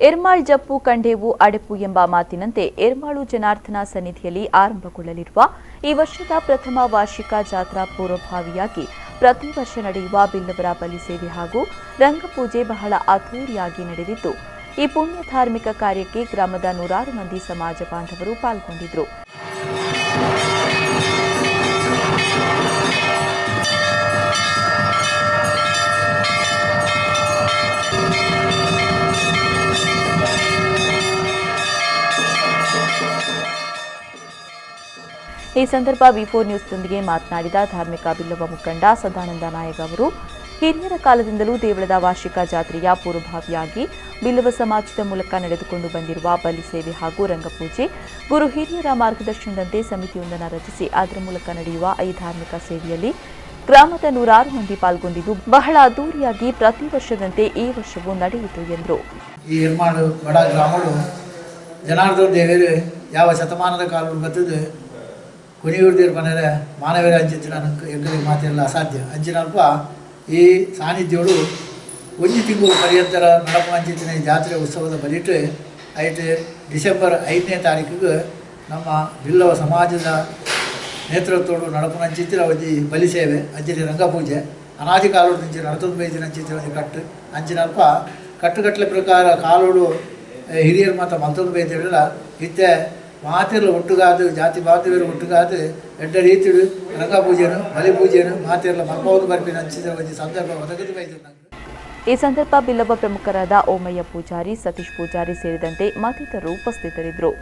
Ermal Jappu ಕಂಡೇವು ಅಡೆಪು ಎಂಬ ಮಾತಿನಂತೆ ಎರ್ಮಾಳು ಜನಾರ್ದನ ಸನ್ನಿಧಿಯಲ್ಲಿ ಆರಂಭಗೊಳ್ಳಲಿರುವ ಈ ವರ್ಷದ ಪ್ರಥಮ ವಾರ್ಷಿಕ ಜಾತ್ರಾ ಪೂರ್ವಭಾವಿಯಾಗಿ ಪ್ರತಿ ವರ್ಷ ನಡೆಯುವ ಬಿಲ್ಲವರ ಬಲಿಸೇವೆ ಹಾಗೂ ರಂಗಪೂಜೆ ಬಹಳ ಅದ್ಧೂರಿಯಾಗಿ ನಡೆದಿದ್ದು, ಈ ಪುಣ್ಯ ಧಾರ್ಮಿಕ ಕಾರ್ಯಕ್ಕೆ ಗ್ರಾಮದ ನೂರಾರು ಮಂದಿ ಸಮಾಜ ಬಾಂಧವರು ಪಾಲ್ಗೊಂಡಿದ್ದರು. ಈ ಸಂದರ್ಭ ವಿ4 ನ್ಯೂಸ್ನೊಂದಿಗೆ ಮಾತನಾಡಿದ ಧಾರ್ಮಿಕ ಬಿಲ್ಲವ ಮುಖಂಡ ಸದಾನಂದ ನಾಯಕ್ ಅವರು, ಹಿರಿಯರ ಕಾಲದಿಂದಲೂ ದೇವಳದ ವಾರ್ಷಿಕ ಜಾತ್ರೆಯ ಪೂರ್ವಭಾವಿಯಾಗಿ ಬಿಲ್ಲವ ಸಮಾಜದ ಮೂಲಕ ನಡೆದುಕೊಂಡು ಬಂದಿರುವ ಬಲಿ ಸೇವೆ ಹಾಗೂ ರಂಗಪೂಜೆ ಗುರು ಹಿರಿಯರ ಮಾರ್ಗದರ್ಶನದಂತೆ ಸಮಿತಿಯೊಂದನ್ನು ರಚಿಸಿ ಅದರ ಮೂಲಕ ನಡೆಯುವ ಈ ಧಾರ್ಮಿಕ ಸೇವೆಯಲ್ಲಿ ಗ್ರಾಮದ ನೂರಾರು ಮಂದಿ ಪಾಲ್ಗೊಂಡಿದ್ದು ಬಹಳ ಅದ್ದೂರಿಯಾಗಿ ಪ್ರತಿ ವರ್ಷದಂತೆ ಈ ವರ್ಷವೂ ನಡೆಯಿತು ಎಂದರು. ಈ ಎರ್ಮಾಳು ಬಡ ಗ್ರಾಮಗಳು ಜನಾರ್ದನ ದೇವರು ಯಾವ ಶತಮಾನದ ಕಾಲ ಬರ್ತದೆ ಕೊನೆಯೂರ್ದೇರು ಮನೆಯ ಮಾನವೀಯ ಅಂಚಿನ ಎಂಗಳಿಗೆ ಮಾತಿರಲ್ಲ ಅಸಾಧ್ಯ ಅಂಚಿನಲ್ಪ ಈ ಸಾನ್ನಿಧ್ಯೋಡು ಒಂದು ತಿಂಗಳು ಪರ್ಯಂತರ ನಡಪ ಅಂಚಿನ ಈ ಜಾತ್ರೆ ಉತ್ಸವದ ಬಲಿಟ್ಟು ಐದು ಡಿಸೆಂಬರ್ 5ನೇ ತಾರೀಕಿಗೆ ನಮ್ಮ ಬಿಲ್ಲವ ಸಮಾಜದ ನೇತೃತ್ವಡು ನಡಪನ ಅಂಚಿತ್ತಿನ ಒಂಜಿ ಬಲಿ ಸೇವೆ ಅಂಚಿನ ರಂಗಪೂಜೆ ಅನಾದಿ ಕಾಲೋಡು ಅಂಚಿನ ನಡತೊಂದು ಬೈದಿನ ಅಂಚಿತ್ತಿನ ಒಂಜಿ ಕಟ್ಟು ಅಂಚಿನಲ್ಪ ಕಟ್ಟುಕಟ್ಟಲೆ ಪ್ರಕಾರ ಕಾಲೋಡು ಹಿರಿಯರು ಮಾತ್ರ ಮಲ್ತೊಂದು ಬೈದಿರಲ್ಲ ಇತ್ತೆ ಮಾತೆಲ್ಲ ಒಟ್ಟುಗಾದು ಜಾತಿ ಬಾಂಧವ್ಯರು ಒಟ್ಟುಗಾದು ಎಡ್ಡ ರೀತಿಡು ರಂಗಪೂಜೆನು ಬಲಿ ಪೂಜೆನು ಮಾತೆಲ್ಲ ಮಲ್ಪೌದು ಬರ್ಪಿನ ಅಂಚಿದ ಒಂಜಿ ಸಂದರ್ಭ ಒದಗದು ಬೈದಿರು. ಈ ಸಂದರ್ಭ ಬಿಲ್ಲವ ಪ್ರಮುಖರಾದ ಓಮಯ್ಯ ಪೂಜಾರಿ, ಸತೀಶ್ ಪೂಜಾರಿ ಸೇರಿದಂತೆ ಮತ್ತಿತರರು ಉಪಸ್ಥಿತರಿದ್ದರು.